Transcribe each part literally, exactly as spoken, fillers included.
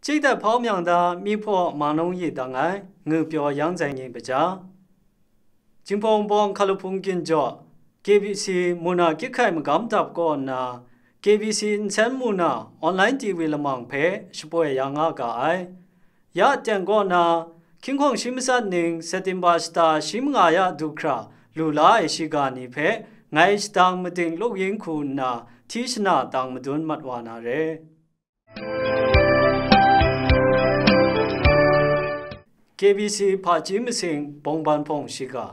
Tingdat hpau myang da mi hpaw ma nung yi dang ai, ngu pyaw yang zai ni kaja. Jinghpaw Wunpawng Hkalup Hpung Ginjaw, K B C mu na kyit hkai magam dap kaw nna, K B C nsen mu na online T V lamang hpe shapoi ya nga ga ai. Ya teng kaw na, hkying hkawng shi matsat ning September shata shi manga ya du hkra lu la ai shiga ni hpe ngai shadang mating luk yin hku nna hti shana tang madun mat wa na re. K B C hpaji masing bawngban hpawng shiga.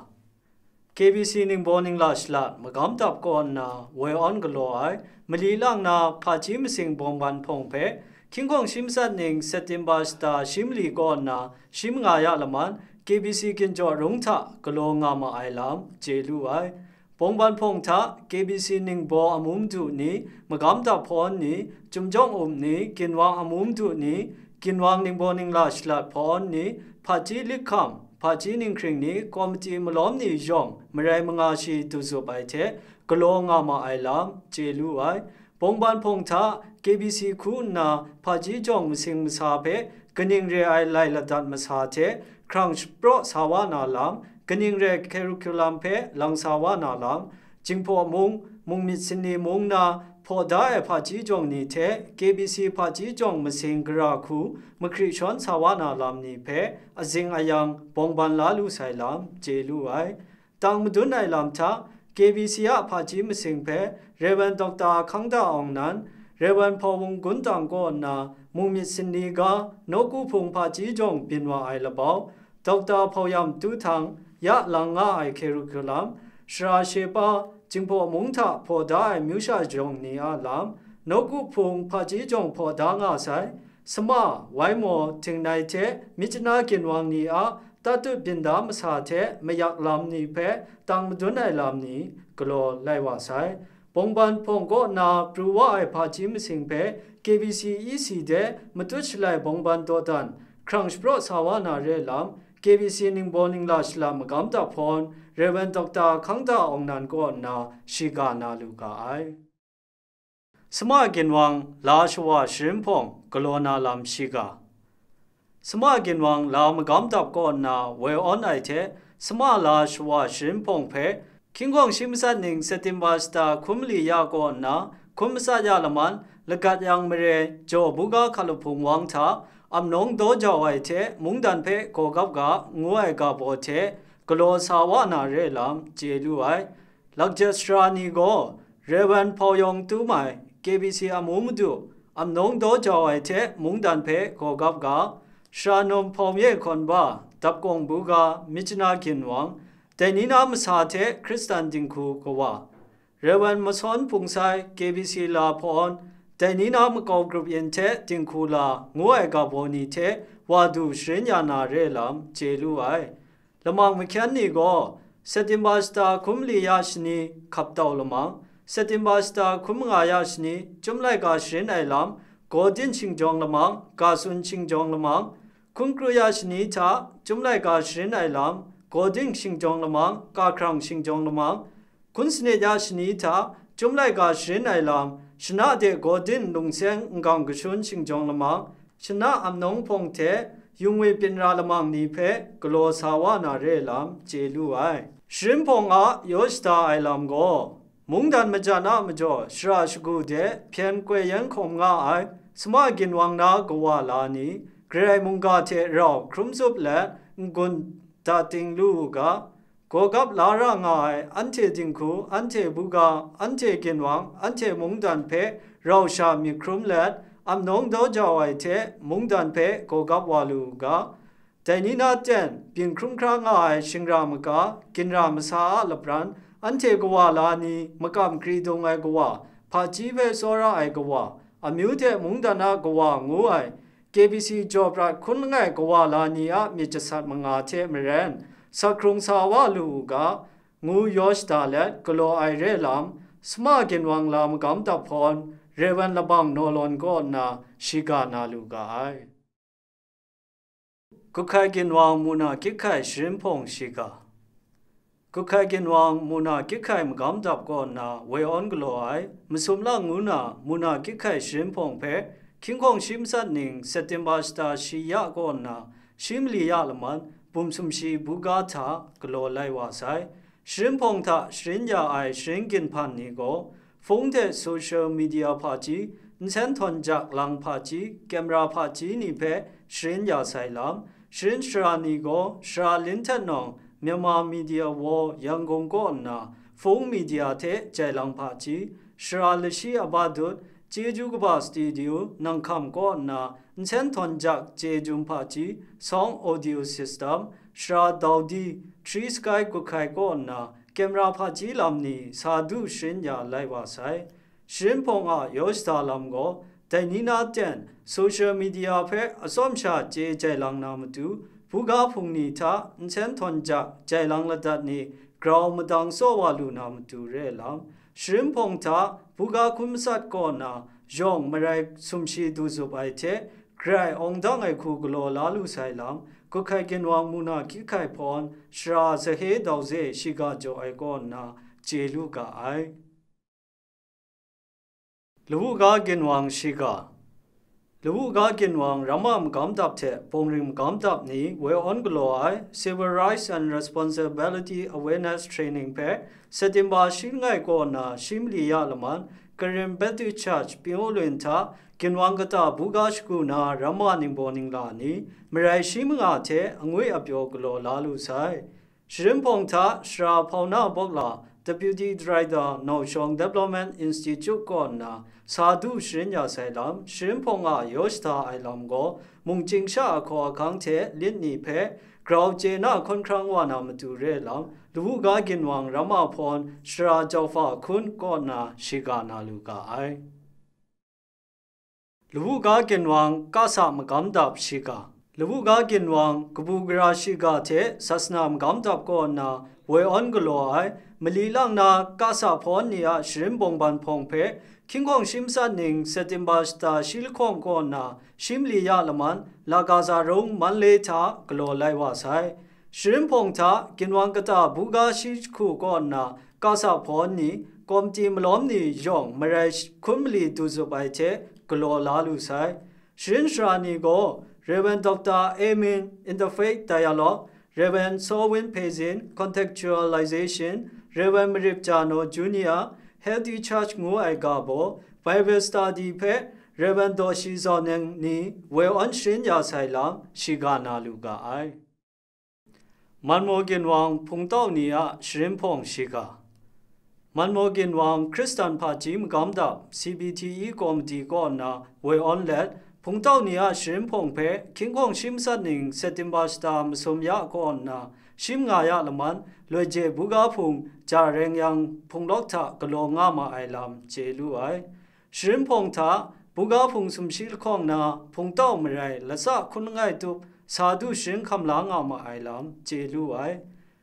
K B C ningbaw ningla shalat magam dap kaw nna woi awn galaw ai, mali lang na hpaji masing bawngban hpawng hpe, hkying hkawng shi matsat ning September shata shi mali kaw nna shi manga ya laman, K B C Ginjaw Rung hta galaw nga ma ai lam chye lu ai. Bawngban hpawng hta K B C ningbaw amu madu ni, magam dap hpawn ni, chyum jawng um ni, ginwang amu madu ni, ginwang ningbaw ningla shalat hpawn ni, hpaji likham, hpaji ninghkring ni, komiti malawm ni yawng marai manga shi du zup ai hte galaw nga ma ai lam chye lu ai. Bawngban hpawng hta K B C hku nna hpaji jawng masing masa hpe kaning re ai lai ladat masa hte hkrang shapraw sa wa na lam, kaning re ai curriculum hpe lang sa wa na lam, Jinghpaw mung, mung myit sini mung na hpaw da ai hpaji jawng ni hte K B C hpaji jawng masing gara hku mahkri shawn sa wa na lam ni hpe azing ayang bawngban la lu sai lam chye lu ai. Tang madun ai lam hta, K B C a hpaji masing hpe Rev. Doctor Hkangda Aung Nan, Rev. Hpawung Gun Tang kaw nna mung myit sini ga, nawku hpung hpaji jawng byin wa ai labau, Doctor Hpauyam Tu Htang ya lang nga ai curriculum, Sara Shepa, Jinghpaw mung hta hpaw da ai myu sha jawng ni a lam, nawku hpung hpaji jawng hpaw da nga sai, Sama, Waimaw, Tingnai hte Myitkyina ginwang ni a tatut byin da masa hte mayak lam ni hpe tang madun ai lam ni galaw lai wa sai. Bawngban hpawng kaw na pru wa ai hpaji masing hpe K B C E C de matut shalai bawngban dawdan hkrang shapraw sa wa na re lam, K B C ningbaw ningla shala magam dap hpawn, Rev. Doctor Hkangda Aung Nan kaw nna shiga na lu ga ai. Sama ginwang la shawa sharin hpawng galaw na lam shiga. Sama ginwang la magam dap kaw nna woi awn ai hte, sama la shawa sharin hpawng hpe, hkying hkawng shi matsat ning September shata hkum mali ya kaw nna, hkum matsat ya laman, lagat yang mare, jaw buga hkalup hpung wang hta, amnawng daw jau ai hte mungdan hpe gaw gap ga, ngu ai ga baw hte, galaw sa wa na re lam chye lu ai. Lakjet sara ni gaw, Rev. Hpauyawng Tu Mai, K B C amu madu, amnawng daw jau ai hte mungdan hpe gaw gap ga, Sara Num Hpawmye Hkawn Ba, Dapkawng Buga, Myitkyina Ginwang, dai ni na masa hte Hkristan dinghku kawa, Rev. Masawn Hpung Sai, K B C la hpawn, dai ni na makau grup yin hte dinghku la ngu ai ga baw ni hte wa du sharin ya na re lam chye lu ai. Lamang mahkyen ni gaw, September shata hkum mali ya shani hkap tau lamang, September shata hkum manga ya shani chyum laika sharin ai lam, Gawdin Shingjawng Lamang, Gasun Shingjawng Lamang, hkum kru ya shani hta chyum laika sharin ai lam, Gawdin Shingjawng Lamang, Kahkrang Shingjawng Lamang, hkun sanit ya shani hta chyum laika sharin ai lam, shana de Gawdin Lungseng N-gang Kashun Shingjawng Lamang, shana amnawng hpawng hte yungwi pinra lamang ni hpe galaw sa wa na re lam chye lu ai. Sharin hpawng a yaw shada ai lam gaw, mungdan majan a majaw shara shagu de hpyen koi yan hkawm nga ai, sama ginwang na kawa la ni, Karai mungga hte rau hkrum tsup let n-gun da ting lu u ga, gaw gap la ra nga ai anhte dinghku, anhte buga, anhte ginwang, anhte mungdan hpe rau sha myit hkrum let, amnawng daw jau ai hte mungdan hpe gaw gap wa lu u ga, dai ni na ten byin hkrum hkra nga ai shingra maga, ginra masa a lapran, anhte kawa la ni, makam kri dung ai kawa, hpaji hpe tsawra ai kawa, amyu hte mungdan a kawa ngu ai, K B C jaw prat hkun langai kawa la ni a myit jasat manga hte maren, sak hkrung sa wa lu u ga, ngu yaw shada let galaw ai re lam, sama ginwang la magam dap hpawn, Rev. Labang Naw Lawn kaw nna shiga na lu ga ai. Guhkai ginwang mu na kyit hkai sharin hpawng shiga. Guhkai ginwang mu na kyit hkai magam dap kaw nna woi awn galaw ai, masum lang ngu na mu na kyit hkai sharin hpawng hpe, Hkying hkawng shi matsat ning September shata shi ya kaw nna shi mali ya laman bum sumshi buga hta galaw lai wa sai. Sharin hpawng hta sharin ya ai sharin ginhpan ni gaw, hpung hte social media hpaji, nsen htawn jak lang hpaji, camera hpaji ni hpe sharin ya sai lam, sharin shara ni gaw Shara Lin Htet Nawng, Myanmar Media War, Yangon kaw nna, hpung media hte jai lang hpaji, Shara Lashi Aba Dut, Chyeju Kaba Studio, Nang Hkam kaw nna, nsen htawn jak chye jum hpaji, sound audio system, Shara Daudi, Three Sky Guhkai kaw nna, camera hpaji lam ni sa du sharin ya lai wa sai. Sharin hpawng a yaw shada lam gaw, dai ni na ten social media hpe atsawm sha chye jai lang na matu, buga hpung ni hta nsen htawn jak jai lang ladat ni grau madang tsaw wa lu na matu re lam, sharin hpawng hta buga hkun matsat kaw nna yawng marai sumshi du zup ai hte, grai awng dang ai hku galaw la lu sai lam, Guhkai Ginwang Muna Hkying Hkai hpawn Shara Zahe Dau Ze shiga jaw ai kaw nna chye lu ga ai. Lawu ga ginwang shiga. Lawu ga ginwang ramma magam dap hte bawngring magam dap ni woi awn galaw ai Civil Rights and Responsibility Awareness Training hpe September shi langai kaw nna shi mali ya laman Karen Baptist Church Pingwulun hta ginwang kata buga shagu na ramma ningbaw ningla ni marai shi manga hte angwi apyaw galaw la lu sai. Sharin hpawng hta Shara Hpauna Bawkla, Deputy Director, Naushawng Development Institute kaw nna sa du sharin ya sai lam, sharin hpawng a yaw shada ai lam gaw, mungchying sha ahkaw ahkang hte lit ni hpe grau chye na hkawn hkrang wa na matu re lam, Lawu ga ginwang ramma hpawn Shara Jauhpa Hkun kaw nna shiga na lu ga ai. Lawu ga ginwang kasa magam dap shiga. Lawu ga ginwang kabu gara shiga hte sasana magam dap kaw nna woi awn galaw ai, mali lang na kasa hpawn ni a sharin bawngban hpawng hpe, hkying hkawng shi matsat ning September shata shi lahkawng kaw nna shi mali ya laman, Lagaza rung Manle hta galaw lai wa sai. Sharin hpawng hta ginwang kata buga shi jahku kaw nna kasa hpawn ni, komiti malawm ni yawng marai hkun mali du zup ai hte galaw la lu sai. Sharin shara ni gaw, Rev. Doctor Amin, Interfaith Dialogue, Rev. Sawin Pezin, Contextualization, Rev. Marip Jano Junior, Healthy Church ngu ai ga baw, Bible Study hpe Rev. Dawshi Zawneng ni woi awn sharin ya sai lam shiga na lu ga ai. Manmaw ginwang hpungtau ni a sharin hpawng shiga. Manmaw ginwang Hkristan hpaji magam dap C B T E komiti kaw nna woi awn let, hpungtau ni a sharin hpawng hpe hkying hkawng shi matsat ning September shata masum ya kaw nna shi manga ya laman, Loi Je buga hpung Ja Reng Yang hpung lawk hta galaw nga ma ai lam chye lu ai. Sharin hpawng hta, buga hpung sumshi lahkawng na hpungtau marai latsa hkun langai tup sa du sharin hkam la nga ma ai lam chye lu ai.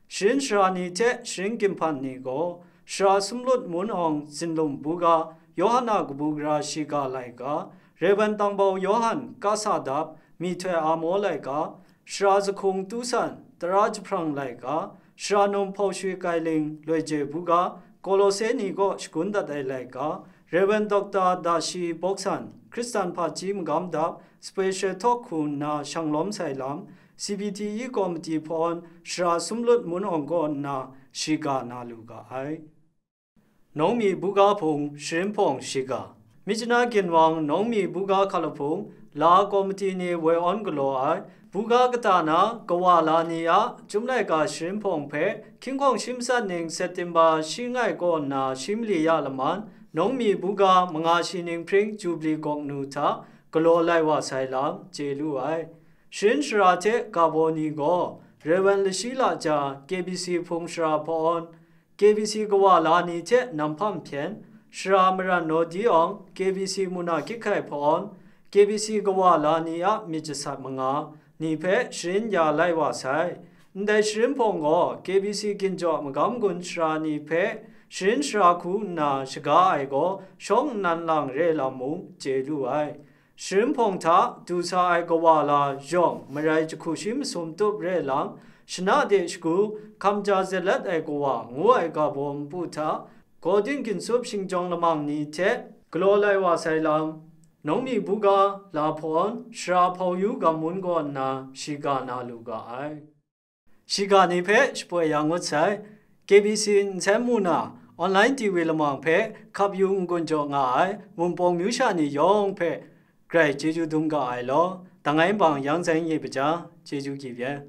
Sharin shara ni hte sharin ginhpan ni gaw, Shara Sumlut Mun Awng Zinlum buga, Yawhan a kabu gara shiga laika, Rev. Tangbau Yawhan kasa dap, Myihtoi Amo laika, Shara Zahkung Tu San, Tara Jahprang laika, Shara Num Hpau Shwi Kailing, Loi Je buga, Kolose ni kaw shagun dat ai laika, Rev. Doctor Dashi Boksan, Hkristan hpaji magam dap, Special Talk hku nna shang lawm sai lam, C B T E komiti hpawn Shara Sumlut Mun Awng kaw nna shiga na lu ga ai. Nawngmi buga hpung sharin hpawng shiga. Myitkyina ginwang Nawngmi buga hkalahpung la komiti ni woi awn galaw ai, buga kata na kawa la ni a Chyum laika sharin hpawng hpe hkying hkawng shi matsat ning September shi langai kaw nna shi mali ya laman, Nawngmi buga manga shi ning hpring Jubli gawk nu hta galaw lai wa sai lam chye lu ai. Sharin shara hte ga baw ni gaw, Rev. Lashi Laja, K B C hpung shara hpawn, K B C kawa la ni hte nam hpam hpyen, Shara Maran Naw Di Awng, K B C Muna Kyik Hkai hpawn, K B C kawa la ni a myit jasat manga ni hpe sharin ya lai wa sai. Ndai sharin hpawng gaw K B C ginjaw magam gun shara ni hpe sharin shara hku nna shaga ai gaw shawng nnan lang re lam mung chye lu ai. Sharin hpawng hta du sa ai kawa la yawng marai jahku shi masum tup re lam, shana de shagu hkamja zelat ai kawa ngu ai ga baw npu hta, Gawdin Ginsup Shingjawng Lamang ni hte galaw lai wa sai lam, Naomi buga lahpawn, Sara hpau yu gam mun kaw nna shiga na lu ga ai. Shiga ni hpe shapoi ya ngut sai. K B C nsen mu na, online T V lamang hpe hkap yu n-gun jaw nga ai Wunpawng myu sha ni yawng hpe grai chyeju dum ga ai law, dang ai bang yang zai n-yu ai hpaja, chyeju kyi bye.